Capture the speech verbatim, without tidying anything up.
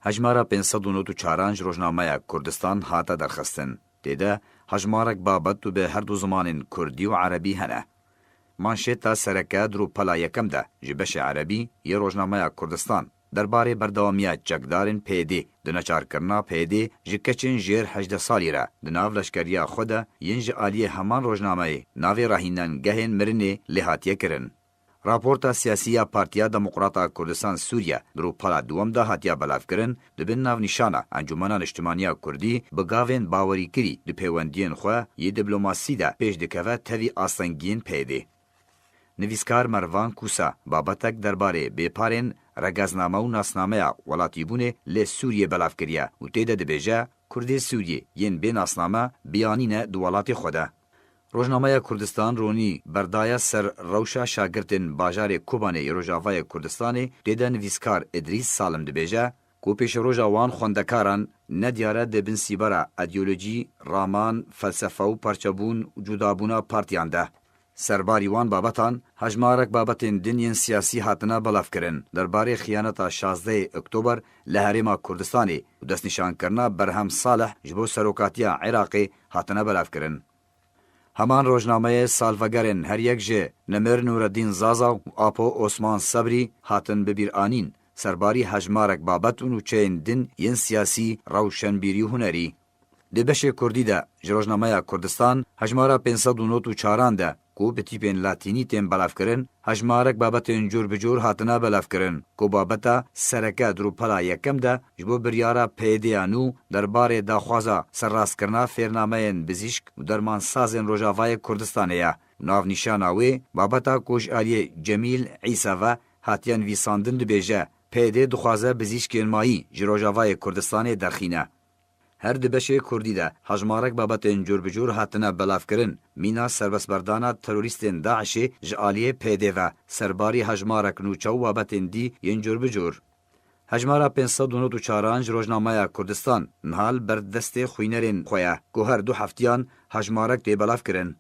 Hejmara pênc sed û nod û çaran ji rojnameya Kurdistan hate derxistin. Tê de hejmarek babet û bi her du zimanên kurdî û erebî hene. Manşeta sereke di rûpela yekem de ji beşê erebî yê rojnameya Kurdistan derbarê berdewamiya çekdarên P Y D'ê di neçarkirina P Y D'ê ji keçên jêr hejdeh salî re di nav leşkeriya xwe de yên ji aliyê heman rojnameyê navê rahînengehên mirinê lê hatiye kirin. Raporta siyasî ya Partiya Demokrat a Kurdistan Sûriye di rûpela duwem de hatiye belavkirin, di bin navnîşana Encûmena Niştimanî ya Kurdî bi gavên bawerîkirî di pêwendiyên xwe yê diplomasî de pêş dikeve tevî astengiyên P Y D'ê. Nivîskar Mervan Kûsa babetek derbarê bêparên regezname û nasnameya welatîbûnê li Sûriyê belav kiriye û tê de dibêje, Kurdê Sûriyê yên bê nasname biyanî ne di welatê xwe de. Rojnameya Kurdistan ronî berdaye ser rewşa şagirtên bajarê Kobanê yê Rojavayê Kurdistanê. Tê de nivîskar Idrîs Salim dibêje ku pêşeroja wan xwendekaran nediyare di bin sîbera îdeolojî, raman, felsefe û parçebûn û cudabûna partiyan de. Serbarî wan babetan, hejmarek babetên din yên siyasî hatine belavkirin. Derbarê xiyaneta şazdehê Oktober li Herêma Kurdistanê û destnîşankirina Berhem Salih ji bo serokatiya Iraqê hatine belavkirin. Heman rojnameyê salvegerên her yek ji Nemir Nureddin Zaza û Apo Osman Sebrî hatin bibîranîn. Serbarî hejmarek babet û nûçeyên din yên siyasî, rewşenbîrî û hunerî. Di beşê kurdî de ji rojnameya Kurdistan hejmara pênc sed û nod û çaran de ku bi tîpên latînî tên belavkirin, hejmarek babetên cûr bi cûr hatine belavkirin ku babeta sereke di rûpela yekem de ji bo biryara P Y D'ê ya nû derbarê daxwaza serrastkirina fêrnameyên bizîşk û dermansazên Rojavayê Kurdistanê ye. Navnîşana wê babeta ku ji aliyê Cemîl Îsa ve hatiye nivîsandin dibêje, P Y D dixwaze bizîşkên mayî ji Rojavayê Kurdistanê derxîne. Her di beşê kurdî de hejmarek babetên cûr bi cûr hatine belavkirin, mîna serbestberdana terorîstên DAIŞê ji aliyê P Y D ve, serbarî hejmarek nûçe û babetên dî yên cûr bi cûr. Hejmara pênc sed û nod û çaran ji rojnameya Kurdistan niha li ber destê xwînerên xwe ye ku her du heftiyan hejmarek tê belavkirin.